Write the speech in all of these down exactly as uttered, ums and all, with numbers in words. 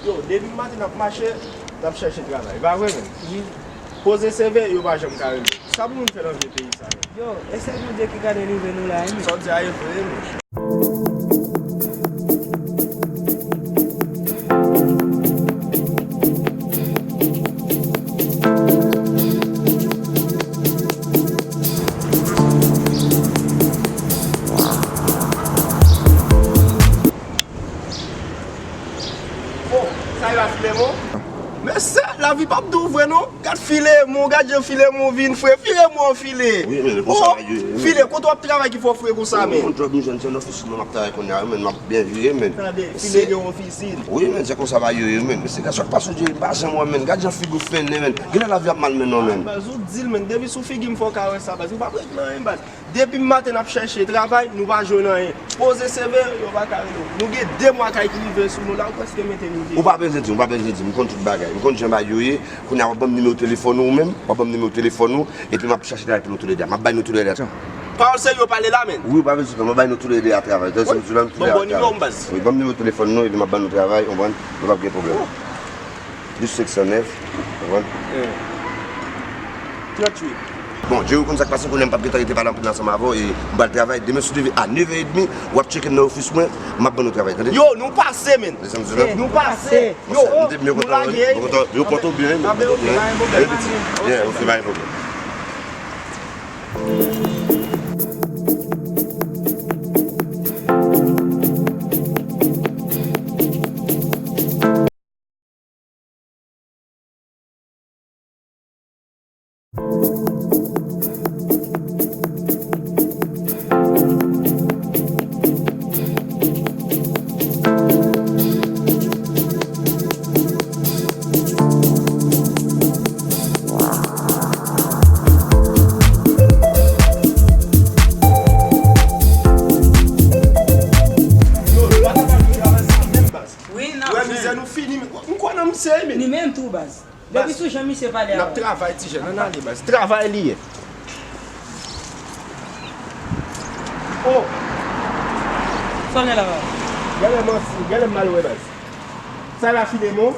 Yo, depi maten n ap mache, n ap chèche travay. Pa vre, menn? Wi. Poze C V, yo pa janm ka rele. Sa pou moun fè nan vye peyi sa, menn? Yo, e sèl Bondye ki ka delivre nou la, wi, menn. Sa w di a e vre, menn. Oh, sa yo a Filemon? Men sè, lavi p ap dou vre non. Gad Filemon, gad jan Filemon vin fre. Filemon file. Wi, men konsa bagay yo ye, men. File, kote w ap travay ki fè w fre konsa, men? Yon djòb m jwenn, se nan ofisin mwen m ap travay kounye a, men m ap byen viv, men. Tande, File gen ofisin. Wi, men se konsa bagay yo ye, men. Se gad sa k pase w, m pa janm wè, men. Gad jan figi w fennen, men. Genlè lavi ap mal mennen w, men. Baz, ou di l, men. Depi sou figi m fè w ka wè sa, baz. Ou p ap regle anyen, baz. Depi maten n ap chèche travay, nou pa jwenn anyen. Poze C V, yo pa ka rele w. Nou gen de mwa kay ki rive sou nou la, ou prèske mete nou deyò. Ou pa bezwen di m, ou pa bezwen di m, m konn tout bagay. M konn jan bagay yo ye. Kounye a, w ap ban m nimewo telefòn ou, ou menm, w ap ban m nimewo telefòn ou, epi m ap chache travay pou nou toulède. M ap bay nou toulède. Pawòl serye w pale la, menn. Wi, ou pa bezwen di m, m ap bay nou toulède a travay. Tande sa m di w la, nou toulède a travay. Wi, ban m nimewo telefòn nou, epi m ap ban nou travay, ou konprann? Nou p ap gen pwoblèm. Plis senk san nèf, ou konprann? Tranntuit. Bon, Jerry, ou konn sa k pase, kounye a m p ap gentan rete pale anpil ansanm avè w, e m pral travay. Demen si w leve a nèf è edmi, w ap tcheke m nan ofis mwen, m ap ban nou travay, tande? Yo, nou pase, menn. Desann sou la. Nou pase. Yo, nou lage. Yo, pote w byen, yo pote w byen. Wi, pitit. Yeah, ok, pa gen pwoblèm. Wi, n ap jwenn. Wè mizè nou fini, men. M kwè nan misye, men. Li menm tou, baz. Depi sou jan misye pale a. N ap travay, ti jèn. Ann ale, baz. Travay li ye. Oh! Sa w gen la, baz? Genlè manti, genlè m mal wè, baz. Sa la, Filemon?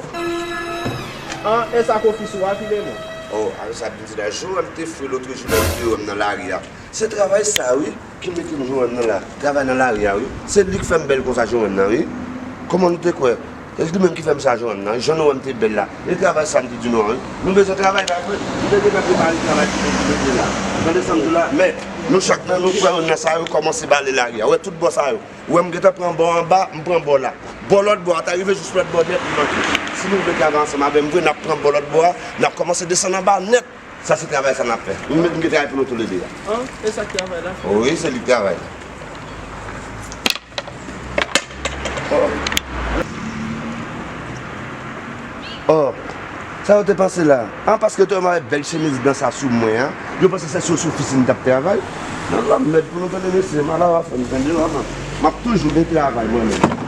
An, e sa k ofis ou a, Filemon? Oh, a sa k vin di la, jou an te fre lòt jou nan videyo m nan lari a. Se travay sa wi ki mete m jwenn nan la. Travay nan lari a wi. Se li k fè m bèl konsa jwenn nan wi. Kòman nou te kwè? E li menm ki fè m sa jwenn nan. Jan nou wè m te bèl la. E travay sa m te di nou an wi. Nou bezwen travay la vre. Nou te gentan prepare travay pou nou mete la. Tande sa m di w la. Men nou chak nan nou kwè jwenn nan sa yo kòmanse bale lari a. Ou wè tout bò sa yo. Ou wè m gentan pran bò anba, m pran bò la. Bò lòt bò a ta rive jis lòt bò nèt li manke. Si nou vle travay ansanm avè m vre, n ap pran bò lòt bò a, n ap kòmanse desann anba nèt. Sa se travay sa n ap fè. M, m gen travay pou nou toulède a. An, e sa k travay la? Wi, se li k travay la. Oh. Oh. Sa yo te panse la? An, paske yo te wè m avèk bèl chemiz blan sa sou mwen an, yo panse se sou, sou ofisin m t ap travay. Non, lanmèd pou nou tande mesye, m ala w a fè m tande w a. M ap toujou gen travay mwen menm.